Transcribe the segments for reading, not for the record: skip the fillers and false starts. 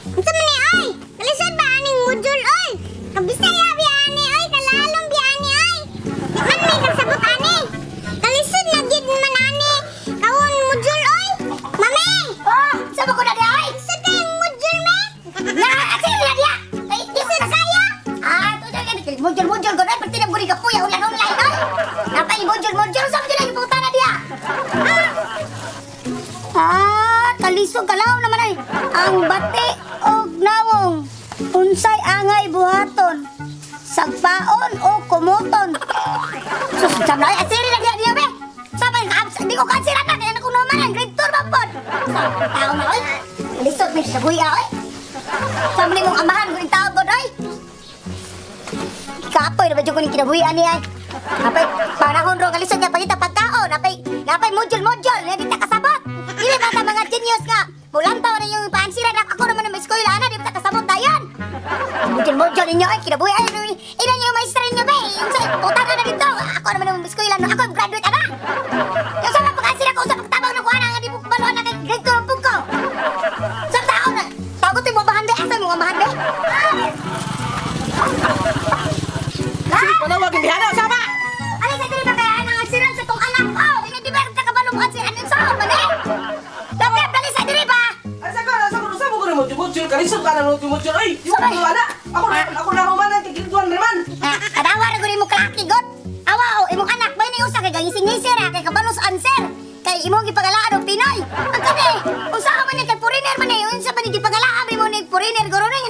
Unsa man ni oy? Kalisod ba aning module oy? Kabisaya biya ani oy, kalalom biya ani oy. Di man may kasabot ani. Kalisod na gid man ani. Kaon module oy. Mami! Oh, sa ko na diya oy. Lisod kayong module me? Na, asir na diya. Ay, Lisod kaya? Ah, to dyan module module ko na perti na guri kapuya ulan online oy. Napay module module sa mo dyan puta na diya. Ah, kalisod kalaw naman ay. Ang bati og nawong. Unsay angay buhaton? Sagpaon o kumuton? Sus, jam na ay asiri na diya diya be. Sa man ka di ko kansira na kaya na kung naman grade 2 man pod. Sa tao na oy. Lisod may sabuya oy. Sa man imong amahan ko ning tao god oy. Kapoy na ba dyan ko ning kinabuhian niya ay. Apay, panahon ro kalisod nga pangita pagkaon. Apay, napay module module nga di ta kasabot. Dili ba ta mga genius nga? Mulantaw na yung paansiran ako naman ang eskwela ana di ba ta kasabot dayon. Module module ninyo ay kinabuhi ay ina niyo yung maestra ninyo ba? Unsa puta na na dito. Ako naman ang eskwela no. Ako ang graduate ana. Yung sa mga pag-ansira ko sa pagtabang ng kuana nga di mo kabalo na kay grade 2 ang pugko. Sa tao na. Tago to mo bahande asa mo mahande. Sige, panawag hindi hana sama. Alay sa diri ba kaya ang ansiran sa tong anak ko? Di di ba ta kabalo mo ansiran ang saon man eh? Dapat dali sa diri ba? Asa ka asa ko sa mo ko mo module kalisod ka na mo module oy. Di mo Sabay. ana. Ako na humanan kay grade 1 naman. Ah, kadawa ra gud imo kalaki god. Awa o imong anak ba ni usa kay gangising-ngisir ha kay kabalo sa answer. Kay imong gipagalaan og Pinoy. Ang kani, usa ka man ni kay foreigner man eh, unsa man ni gipagalaan mo ni foreigner guro ni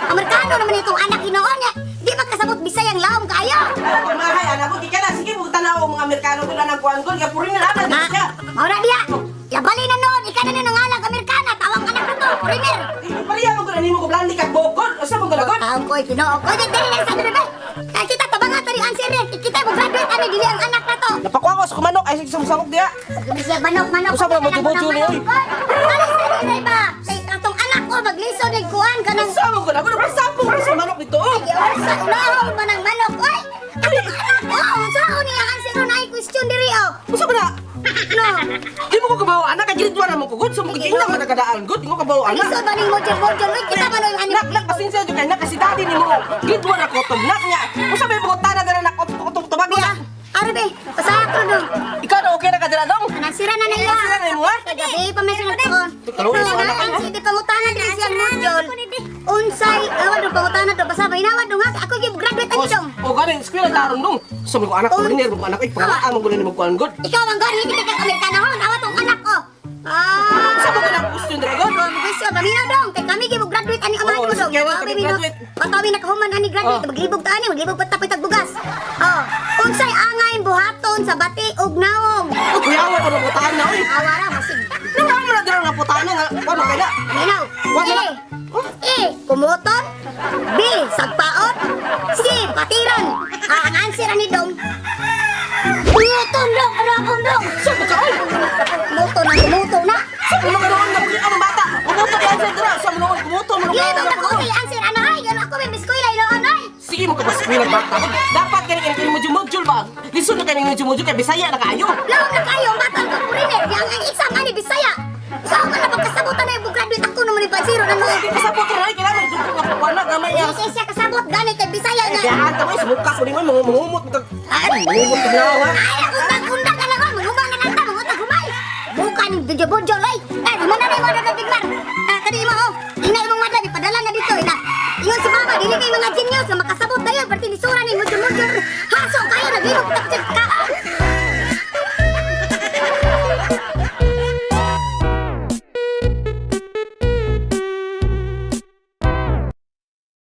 Amerikano naman itong anak hinoon niya. Di ba kasabot Bisayang laom kaayo? Ana ko mahay ana ko kikana sige mo tanaw mga Amerikano ko na nagkuan ko kay puri na ana Ma, siya. mao na diya. Yabali na noon, ikaw na nangalang Amerikana, tawang anak na to, foreigner. Pareha mo ko na nimo ko blandi kag bokod. Asa mo galagon? Taong ko, Ginoo ko. Dili na sa dili ba? Kita tabangan tani answer ni. Kita mo graduate ani dili ang anak na to. Napakuha ko sa kumanok ay sige sumsangok diya. Siya manok manok. Usa ba mo-module, oy? Dali sa dili ba? Kay atong anak ko maglisod og kuan kanang Asa mo galagon? Pasapok ko sa manok dito. oh. Giorsa unahon man ang manok oy. Atong anak ko, unsaon niya ang answer na ay question diri oh. Usa ba na? No. Di mo ko kabaw ana kay grade 1 na mo ko gud. So mo giingnan man kadaan gud. Di mo kabaw ana. Lisod ba ning module module oy kita man ang ani. Nak, nak, pasensya jud kay nak kasi daddy nimo. Grade 1 ako to nak niya. Usa may pangutana dira nak utong tubag Biya. niya. Ari be, pasakro dong. Ikaw na okay na ka dira dong. Nasira na nila. Nasira na imo, ha? Kagabi pa may sunod ko. Kaluoy sa anak, Ang sige pangutana diri siyang module. Unsay awan dong pangutana do basta hinawad dong ha. Ako gyud graduate ani dong. O gani eskwela daron dong. Sa mo ko anak ko rinir mo anak ay pangalaan mo gud ni mo kuan gud. Ikaw ang gani hindi ka Amerikano hon. Awa tong anak ko. Ah. Sa mo ko na question dira gud. Oh, gusto paminaw dong kay kami gyud graduate ani amahan Oo, ko dong. sige, Kami kami minaw. graduate. Patawi nakahuman ani graduate, Oh. maglibog ta ani, maglibog pa tapoy tagbugas. Oh, unsay angay buhaton sa bati ug nawong? O kuyawa ko na putana oy. Awa ra masig. Nang mo na dira nga putana nga kuan kay na. Minaw. Wa na. A. A. Kumuton. B. Sagpaon. C. Patiran. Ah, ang answer ani dong. Kumuton dong, ano akong dong? Sa mo ka oy. Kumuto na, kumuto na. Sa mo ka noon nga ang bata. Kumuto ka sa dira sa mo noon kumuto mo Libog na ko sa answer ano ay, ano ako may miskwela ilo ay. Sige mo ka paskwela bata. Dapat kani kani mo module ba? Lisod na kani mo module kay Bisaya na kaayo. Laom na kayo, ang bata ko puriner, yang ang exam ani Bisaya. Sa ako na pagkasabutan na yung graduate ako naman ni Pansiro na noon. Di pasabot ra ay kailangan jud ko nga kuan na gamay ya. Hindi siya kasabot gani kay Bisaya nga. Kaya ta mo sumuka ko nimo mangumot ka. Ay, mangumot ka na ha. Ay, undang-undang ka lang, manghuma na lang ta, mangutag humay. Bukan, budyo-budyo, lay.